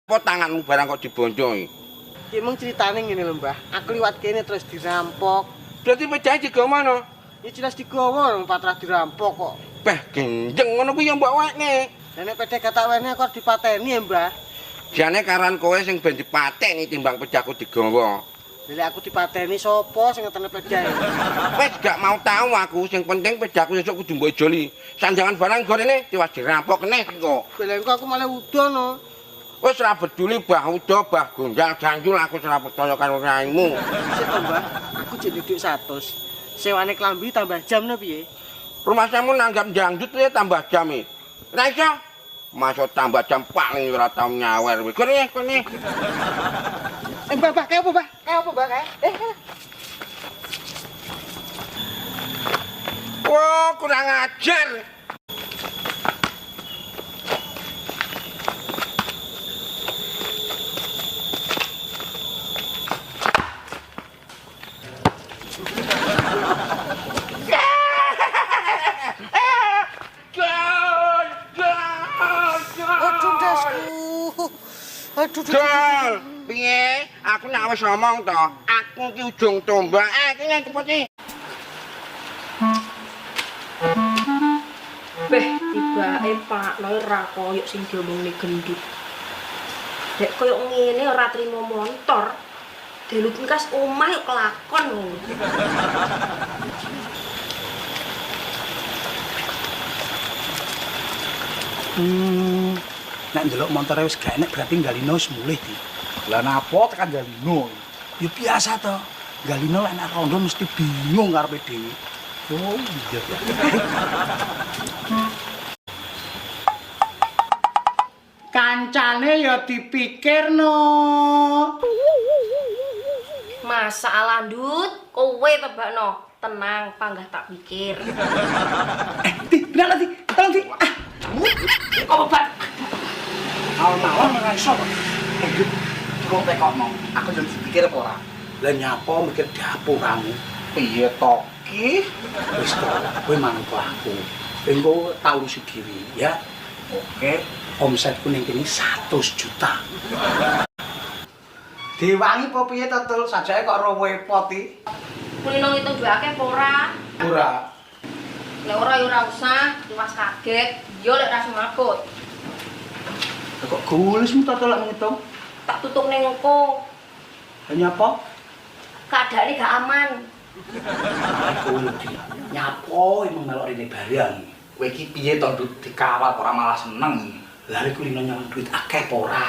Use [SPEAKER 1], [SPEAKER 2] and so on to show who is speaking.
[SPEAKER 1] Apa tanganmu barang kok dibonjoi?
[SPEAKER 2] Ki mung critane ngene lho, Mbah. Aku liwat kene terus dirampok.
[SPEAKER 1] Berarti pedahe digawa mana?
[SPEAKER 2] Ya jelas digawa wong patrah dirampok kok.
[SPEAKER 1] Beh, genjeng ngono kuwi ya mbok wekne.
[SPEAKER 2] Lah nek pedah gak tak wene aku arep dipateni ya, Mbah.
[SPEAKER 1] Jane karan kowe sing ben dipateni timbang pedahku digawa.
[SPEAKER 2] Lha aku dipateni sapa sing ngetene pedah?
[SPEAKER 1] Wis gak mau tahu aku, sing penting pedahku sesuk kudu mbok ijoli. Sanjangan barang gorene tiwas dirampok keneh kok.
[SPEAKER 2] Lha engko aku malah udan no.
[SPEAKER 1] Wis ora peduli bah uda bah gonjal ganjul aku ora percaya karo raimu.
[SPEAKER 2] Sik to, Mbah. Aku jek dhuwit 100. Sewane klambi tambah jam no piye?
[SPEAKER 1] Rumahmu nanggap dangdut ya tambah jam e. Ora iso. Masuk tambah jam paling ora tau nyawer kowe. Kene kene.
[SPEAKER 2] Mbah, Mbah, kayak apa, Mbah? Kayak apa, Mbah, kayak?
[SPEAKER 1] Wah, kurang ajar.
[SPEAKER 2] Aduh, dasku. Aduh,
[SPEAKER 1] Dol, piye? Aku nek wis ngomong to, aku ki ujung tombak. Kene cepet iki.
[SPEAKER 3] Beh, tibake Pak Loy ora koyo sing diomongne gendut. Dek koyo ngene ora trimo montor. Delu pungkas omah yo kelakon ngono.
[SPEAKER 4] Nek ndelok montore wis gak enek berarti Galino wis mulih di.
[SPEAKER 5] Lah napa tekan Galino?
[SPEAKER 4] Ya biasa to. Galino lek nek rondo mesti bingung karepe dhewe.
[SPEAKER 5] Oh iya ya.
[SPEAKER 4] Kancane ya dipikirno.
[SPEAKER 3] Masalah ndut, kowe tebakno. Tenang, panggah tak pikir.
[SPEAKER 4] Di, bener Di. Tolong Di. Ah.
[SPEAKER 5] Kok beban?
[SPEAKER 4] Awon-awon ora iso kok.
[SPEAKER 5] Kok tekokno? Aku yo dipikir apa ora?
[SPEAKER 4] Lah nyapa mikir dapuramu?
[SPEAKER 5] Piye to ki?
[SPEAKER 4] Wis to, kowe manut aku. Engko tak urusi dhewe ya.
[SPEAKER 5] Oke.
[SPEAKER 4] Omsetku ning kene 100 juta.
[SPEAKER 5] Diwangi apa piye to, Tul? Sajake kok repot iki.
[SPEAKER 3] Kulino ngitung duwe akeh apa ora?
[SPEAKER 5] Ora.
[SPEAKER 3] Lek ora ya ora usah, tiwas kaget. Yo lek ra semaput.
[SPEAKER 4] Lah kok gulismu to Tul lek ngitung?
[SPEAKER 3] Tak tutuk ning engko.
[SPEAKER 4] Lah nyapa?
[SPEAKER 3] Keadaane gak aman.
[SPEAKER 4] Kowe lho Di. Nyapa emang melok rene barang.
[SPEAKER 5] Kowe iki piye to, Ndut? Dikawal ora malah seneng.
[SPEAKER 4] Lah iku kulino nyawang duit akeh apa ora?